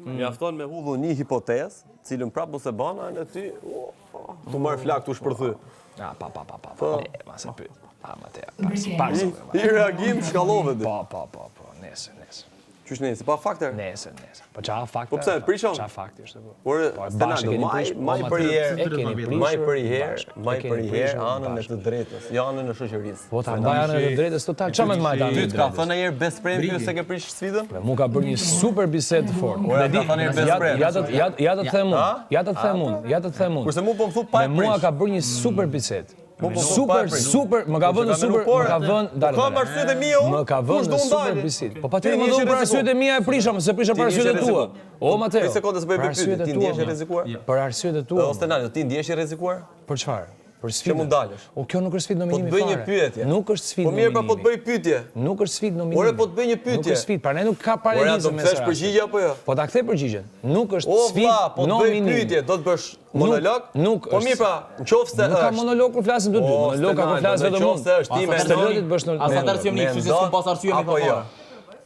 Mjafton me hudhu një hipotezë, cilën prapë mos e bën, anë ty, tu marr flak tu shpërthy. A, pa, pa, pa, pa, pa, e, ma se pyet. Pa, Mateo, pak, pak, I reagim shkallove di. Po, po, po, po, nesër, nesër. Qysh nesër, pa fakte? Nesër, nesër. Po qa fakte? Po pse, prishon? Qa fakti është po? Ore, Po, Stenaldo, bashkë e keni maj, prish- po, maj Mateo, për herë, e keni prishur maj për herë, bashkë, maj e keni për herë prishur anën e bashkë. të drejtës, jo anën e shoqërisë. Po ta mbaj anën e të drejtës total. Qa me të majtë anën Ty e të ka drejtës? thënë ndonjëherë best friend ky se ke prish sfidën? Me mu ka bërë një super bisedë të fortë. Ora, Dhe di- ka thënë herë best ja- friend. Ja të ja ja të them unë, ja të them unë, ja të them unë. Kurse mu po më thu pa Me e mua prish. ka bërë një super bisedë. Mu po më thu pa Super, e prish. super, më ka Po vënë që në ka super, menu më ka por, vënë, dale. Po kam dale. arsyet e mia unë. Më ka Kush vënë do në super ndali? bisedë. Po Ti patjetër më ndihesh do i për arsyet e mia e prisha, mos e prisha Ti për ndihesh i arsyet e tua. rrezikuar. O Mateo. Një sekondë se po e për bëj pyetje. arsyet e Ti tua, ndihesh i më. rrezikuar? Për arsyet e tua. Ose Stenaldo, ti ndihesh i rrezikuar? Për çfarë? Për sfidën. mund dalësh. O kjo nuk është sfidë Po të nominimi bëj fare. një pyetje. Nuk është sfidë Po mirë, pra po të nominimi. bëj pyetje. Nuk është sfidë nominimi. Ore, po të bëj një pyetje. Nuk është sfidë, prandaj nuk ka Ore, a do paralelizëm të mes kthesh rasteve. përgjigje apo jo? Po ta kthej përgjigjen. Nuk është O vlla, sfidë po të bëj nominimi. pyetje, do të bësh monolog? Nuk Po është. mirë pra, në qoftë se Nuk ka është. monolog kur flasim të dy. O, Monolog ka kur Stenaldo, flas në vetëm qoftë unë. se është ti As mendon- të lëtit bësh në As atë arsye më kështu se s'kum pas arsye me Apo jo? fare.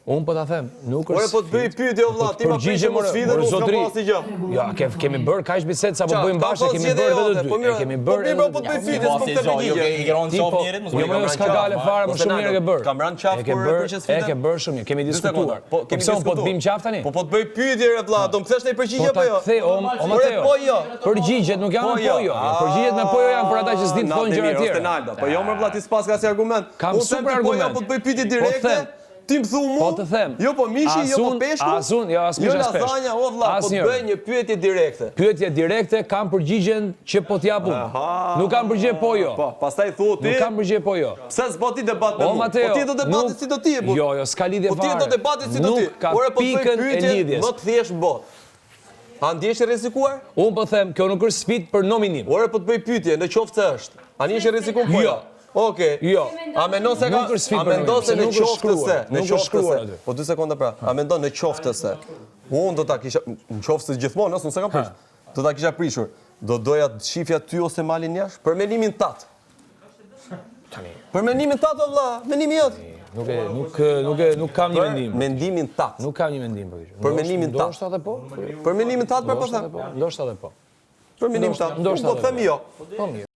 Unë po ta them, nuk është. Ore, po të bëj pyetje o vlla, Po ti ma përgjigjem, prishe mos ore, sfidën, ore, unë s'kam zotri. pas asgjë. Ja, ke, kemi bërë kaq bisedë sa po Qa, bëjmë ka bashkë, thënë kemi zgjedhje bërë jote, edhe të dy. po mirë, E kemi po bërë mirë, edhe po të bëj dy. pyetje, s'po Pasi të gjë, jo përgjigje. i kërën Ti qafë po, njerit, mos jo bëj. më jo s'ka gale fare, më shumë mirë e ke bërë. Kam rënë qafë E ke kur e bërë, prishe sfidën? E ke bërë shumë mirë, kemi Dy sekonda. diskutuar. Po, kemi pse unë po të diskutuar. bim qafë tani? Po po të bëj pyetje re vlla, do më kthesh ndonjë përgjigje Po ta apo jo? kthej, o, o Ore, Mateo. po jo. Përgjigjet nuk janë Po me jo. po jo. Përgjigjet me po jo janë për ata që s'din të thonë Natë gjëra mirë, tjera. Stenaldo. Po jo më vlla, ti s'pas ka si argument. Kam Unë them super ti po jo, argument. po të bëj pyetje Po direkte. them. Ti më thu mu? Po të them. Jo po mishi, jo po Asun- peshku. asun- jo, as Jo mish, as peshk. lasagna, o vlla, po të Asnjëri. bëj një pyetje direkte. Pyetje direkte kam përgjigjen që po t'jap unë. Nuk kam përgjigje po jo. Po, pastaj thu ti. Nuk kam përgjigje po jo. Pse s'bo ti debat me O mua? Mateo, Po ti do debatit nuk- si do ti e bu. Jo, jo, s'ka lidhje Po ti fare. do debatit si do ti. Nuk ka Ore, po të bëj pikën e pyetjen lidhjes. Më të thjesht në botë. A ndihesh i rrezikuar? Unë po them, kjo nuk është sfidë për nominim. Ore, po të bëj pyetje, në qoftë se është. A ndihesh i rrezikuar po Jo. Okej. Jo. A mendon se ka Nuk është sfidë A për mendon nominim, se se në nuk është qoftë se, shkruar, në nuk është qoftë shkruar se. aty. Po dy sekonda pra. A mendon në qoftë se unë do ta kisha në qoftë se gjithmonë, ose unë s'e kam prishur. Do ta kisha prishur. Do doja të shifja ty ose malin jashtë për mendimin tat. Tani, Për mendimin tat o vlla, mendimi jot. nuk e nuk nuk e nuk kam një Për mendim. mendimin tat. Nuk kam një mendim për këtë. Për mendimin tat. Ndoshta edhe po. Për mendimin tat për po Ndoshta them. edhe po. Ndoshta edhe po. Për mendimin tat. Ndoshta Unë po edhe them po. jo. Po mirë.